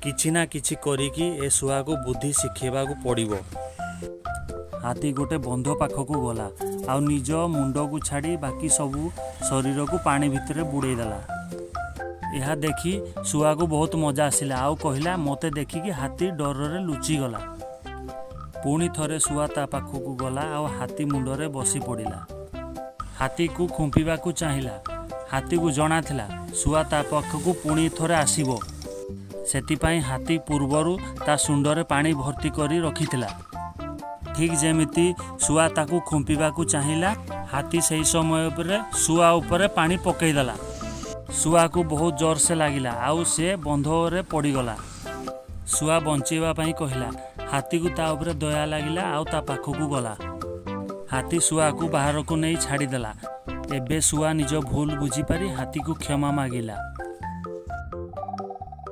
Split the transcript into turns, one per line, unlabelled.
କିଛି ନା କିଛି କରିକି ଏ ଶୁଆକୁ ବୁଦ୍ଧି ଶିଖେଇବାକୁ ପଡ଼ିବ। ହାତୀ ଗୋଟେ ବନ୍ଧ ପାଖକୁ ଗଲା ଆଉ ନିଜ ମୁଣ୍ଡକୁ ଛାଡ଼ି ବାକି ସବୁ ଶରୀରକୁ ପାଣି ଭିତରେ ବୁଡ଼େଇ ଦେଲା। ଏହା ଦେଖି ଶୁଆକୁ ବହୁତ ମଜା ଆସିଲା ଆଉ କହିଲା, "ମୋତେ ଦେଖିକି ହାତୀ ଡରରେ ଲୁଚିଗଲା।" ପୁଣି ଥରେ ଶୁଆ ତା ପାଖକୁ ଗଲା ଆଉ ହାତୀ ମୁଣ୍ଡରେ ବସି ପଡ଼ିଲା। ହାତୀକୁ ଖୁମ୍ପିବାକୁ ଚାହିଁଲା। ହାତୀକୁ ଜଣାଥିଲା, ଶୁଆ ତା ପାଖକୁ ପୁଣି ଥରେ ଆସିବ। ସେଥିପାଇଁ ହାତୀ ପୂର୍ବରୁ ତା ଶୁଣ୍ଡରେ ପାଣି ଭର୍ତ୍ତି କରି ରଖିଥିଲା। ଠିକ୍ ଯେମିତି ଶୁଆ ତାକୁ ଖୁମ୍ପିବାକୁ ଚାହିଁଲା, ହାତୀ ସେହି ସମୟରେ ଶୁଆ ଉପରେ ପାଣି ପକାଇଦେଲା। ଶୁଆକୁ ବହୁତ ଜୋରସେ ଲାଗିଲା ଆଉ ସେ ବନ୍ଧରେ ପଡ଼ିଗଲା। ଶୁଆ ବଞ୍ଚେଇବା ପାଇଁ କହିଲା। ହାତୀକୁ ତା ଉପରେ ଦୟା ଲାଗିଲା ଆଉ ତା ପାଖକୁ ଗଲା। ହାତୀ ଶୁଆକୁ ବାହାରକୁ ନେଇ ଛାଡ଼ିଦେଲା। ଏବେ ଶୁଆ ନିଜ ଭୁଲ ବୁଝିପାରି ହାତୀକୁ କ୍ଷମା ମାଗିଲା।